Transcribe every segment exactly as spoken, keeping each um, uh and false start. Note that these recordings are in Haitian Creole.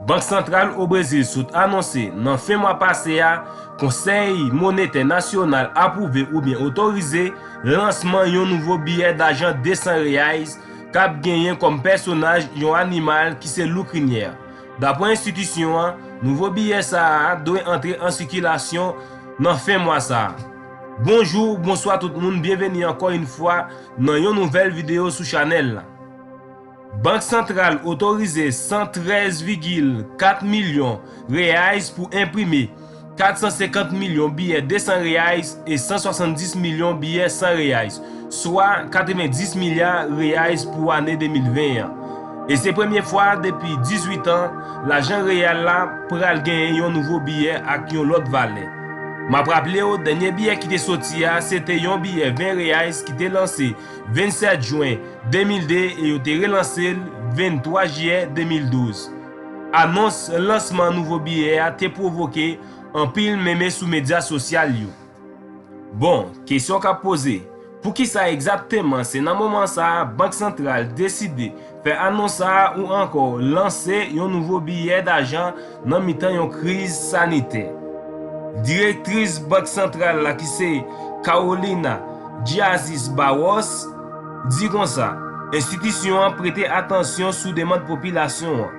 Bank Santral o Brezil sot anonse nan fen mwa pase a, Konsèy Monetè Nasyonal apwouve oubyen otorize lansman yon nouvo biyè dajan de san reyais k ap genyen kòm pèsonaj yon animal ki se lou krinyè. Daprè enstitisyon an, nouvo biyè sa a dwe antre an sikilasyon nan fen mwa sa a. Bonjou, bonswa tout moun, byenveni ankò yon fwa nan yon nouvèl videyo sou chanèl la. Bank Santral otorize san trèz vigil kat milyon reyais pou enprime kat san senkant milyon biyè de san reyais e san swasanndis milyon biyè san reyais, swa katrevenndis milya reyais pou ane de mil ven an. E se premye fwa depi dizuit an, lajan reyal la pral genyen yon nouvo biyè ak yon lòt valè. M ap raple w, dènye biyè ki te soti a, se te yon biyè ven reyais ki te lanse vennsèt jen de mil de e yo te relanse l venntwa jiyè de mil douz. Anons lansman nouvo biyè a te pwovoke anpil meme sou medya sosyal yo. Bon, kesyon k ap poze, poukisa egzakteman se nan moman sa a Bank Santral deside fè anons sa a ou ankò lanse yon nouvo biyè dajan nan mitan yon kriz sanitè? Direktris Bank Santral la ki se Carolina Giazis Barros di konsa, enstitisyon an prete atansyon sou demann popilasyon an.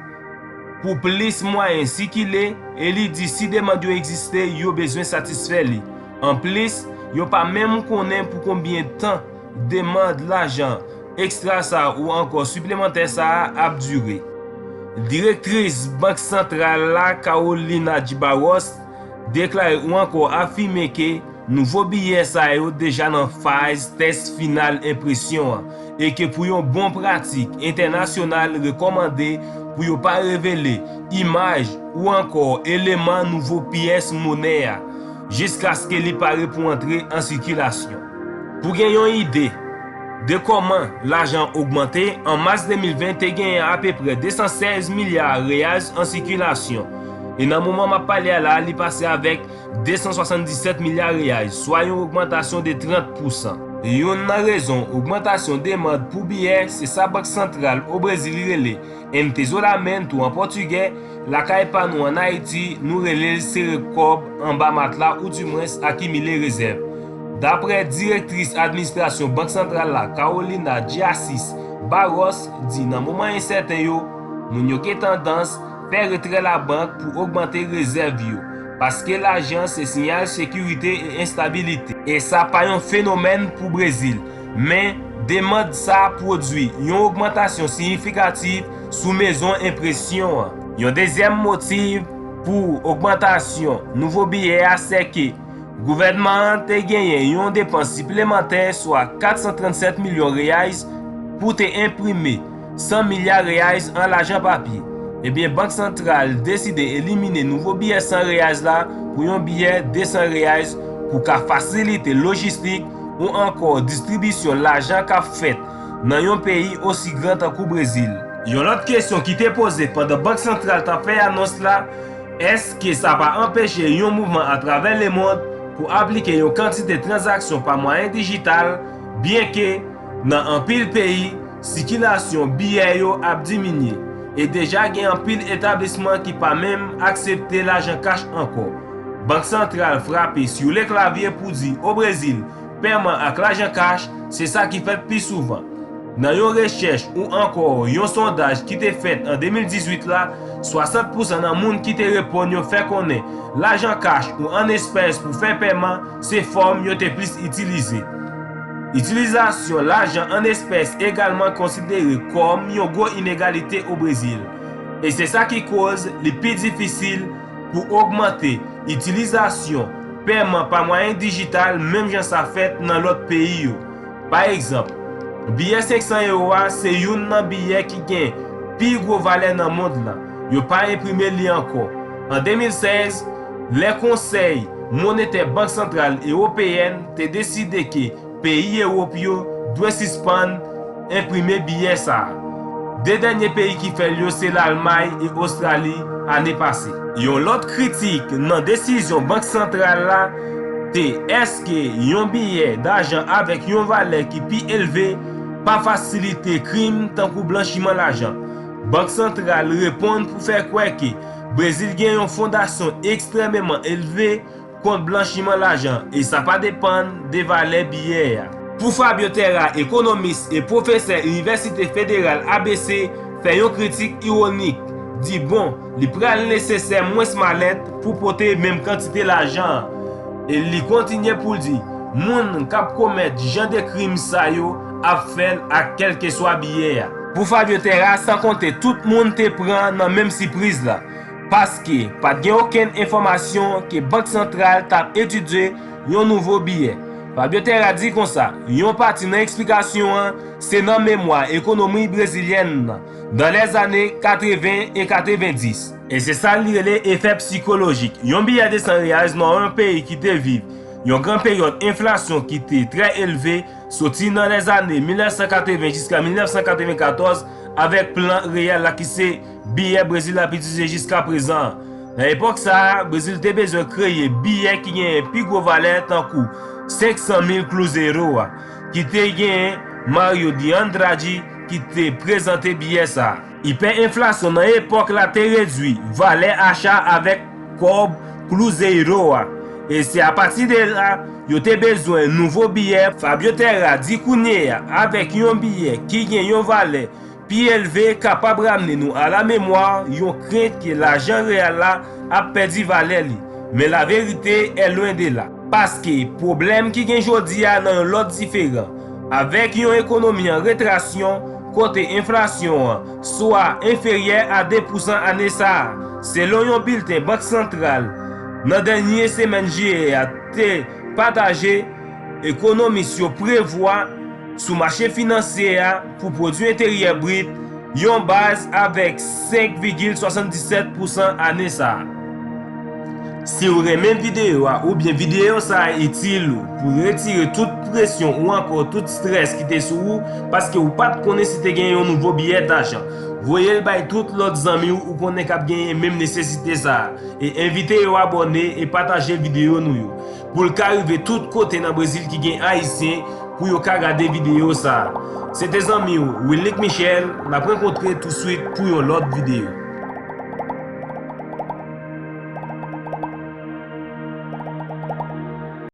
Pou plis mwayen sikile, e li di si demann yo egziste, yo bezwen satisfè li. Anplis, yo pa menm konnen pou konbyen tan demann lajan ekstra sa a ou ankò siplemantè sa a ap dire. Direktris Bank Santral la, Carolina Gibarros, deklare ou ankò afime ke nouvo biyè sa yo deja nan faz tès final enpresyon an e ke pou yon bon pratik entènasyonal rekòmande pou yo pa revele imaj ou ankò eleman nouvo pyès monè a jiskaske li pare pou antre an sikilasyon. Pou gen yon ide de kòman lajan ogmante, an mas de mil ven te genyen apeprè de san sèz milya reyal an sikilasyon, e nan moman m ap pale a la, li pase avèk de san swasann disèt milya reyal, swa yon ogmantasyon de trant pousan. Youn nan rezon ogmantasyon demann pou biyè se sa Bank Santral o Brezil rele entezolamento an pòtigè, lakay pa nou ann Ayiti, nou rele l sere kòb anba matla oudimwens akimile rezèv. Daprè direktris administrasyon Bank Santral la, Carolina Giassis Barros, di nan moman ensèten yo, moun yo gen tandans fè retrè labank pou ogmante rezèv yo, paske lajan se siyal sekirite e enstabilite. E sa pa yon fenomèn pou Brezil, men demann sa a pwodui yon ogmantasyon siyifikatif sou mezon enpresyon an. Yon dezyèm motiv pou ogmantasyon nouvo biyè a se ke gouvènman an te genyen yon depans siplemantè, swa kat san trannsèt milyon reyal, pou te enprime san milya reyal an lajan papye. Ebyen, Bank Santral deside elimine nouvo biyè san reyal la pou yon biyè de san reyal pou ka fasilite lojistik ou ankò distribisyon lajan k ap fèt nan yon peyi osi gran tankou Brezil. Yon lòt kesyon ki te poze pandan Bank Santral t ap fè anons la, èske sa pa anpeche yon mouvman atravè lemonn pou aplike yon kantite tranzaksyon pa mwayen dijital, byenke nan anpil peyi, sikilasyon biyè yo ap diminye, e deja gen anpil etablisman ki pa menm aksepte lajan kach ankò? Bank Santral frape sou le klavye pou di o Brezil, pèman ak lajan kach se sa ki fèt pi souvan. Nan yon rechèch ou ankò yon sondaj ki te fèt an de mil dizuit la, swasant pousan nan moun ki te reponn yo fè konnen lajan kach ou an espès pou fè pèman se fòm yo te plis itilize. Itilizasyon lajan an espès egalman konsidere kòm yon gwo inegalite o Brezil, e se sa ki koz li pi difisil pou ogmante itilizasyon pèman pa mwayen dijital menm jan sa fèt nan lòt peyi yo. Pa egzanp, biyè senk san ewo a se youn nan biyè ki gen pi gwo valè nan mond lan. Yo pa enprime li ankò. An de mil sèz, lè Konsèy Monetè Bank Santral Ewopeyèn te deside ke peyi Ewòp yo dwe sispann enprime biyè sa a. De dènye peyi ki fè l yo se Lalmay e Ostrali ane pase. Yon lòt kritik nan desizyon Bank Santral la te èske yon biyè dajan avèk yon valè ki pi elve pa fasilite krim tankou blanchiman lajan? Bank Santral reponn pou fè kwè ke Brezil gen yon fondasyon ekstrèmeman elve kont blanchiman lajan e sa pa depann de valè biyè a. Pou Fabio Terra, ekonomis e pwofesè Inivèsite Federal A B C, fè yon kritik iwonik, di bon, li pral nesesè mwens malèt pou pote menm kantite lajan an. E li kontinye pou l di, moun k ap komèt jan de krim sa yo ap fè l ak kèlkeswa biyè a. Pou Fabio Terra, san konte tout moun te pran nan menm sipriz la, paske pa t gen okenn enfòmasyon ke Bank Santral t ap etidye yon nouvo biyè. Fabio Terra di konsa, yon pati nan eksplikasyon an se nan memwa ekonomi brezilyèn nan, dans les années quatre-vingts et quatre-vingt-dix. E se sa li rele efè psikolojik. Yon biyè de san reyal nan yon peyi ki te viv yon gran peryòd enflasyon ki te trè elve, soti nan lèzane mil nèf san katreven jiska mil nèf san katrevenkatòz, avèk plan reyèl la ki se biyè Brezil ap itilize jiska prezan an. Nan epòk sa a, Brezil te bezwen kreye biyè ki genyen pi gwo valè tankou senk san mil Cruzeiro a, ki te genyen Mario de Andrade ki te prezante biyè sa a. Ipè-enflasyon nan epòk la te redui valè acha avèk kòb Cruzeiro a, e se apati de la yo te bezwen nouvo biyè. Fabio Terra di kounye a, avèk yon biyè ki gen yon valè pi elve kapab ramne nou a la memwa yon krent ke lajan reyal la ap pèdi valè li. Men laverite est loin de là. Paske pwoblèm ki gen jodi a nan yon lòt diferan, avèk yon ekonomi an retrasyon kote enflasyon an swa enferyè a de pousan ane sa a, selon yon bilten Bank Santral nan dènye semèn jiyè a te pataje, ekonomis yo prevwa sou mache finansye a pou pwodui enteryè brit yon baz avèk senk vigil swasanndisèt pousan ane sa a. Si w renmen videyo a oubyen videyo sa a itil ou pou retire tout presyon ou ankò tout strès ki te sou ou paske ou pa t konnen si te gen yon nouvo biyè tajan, voye l bay tout lòt zanmi w ou konnen k ap genyen menm nesesite sa a, e envite yo abòne e pataje videyo nou yo, pou l ka rive tout kote nan Brezil ki gen Ayisyen pou yo ka gade videyo sa a. Se te zanmi w, Wilnick Michel, n ap rankontre touswit pou yon lòt videyo.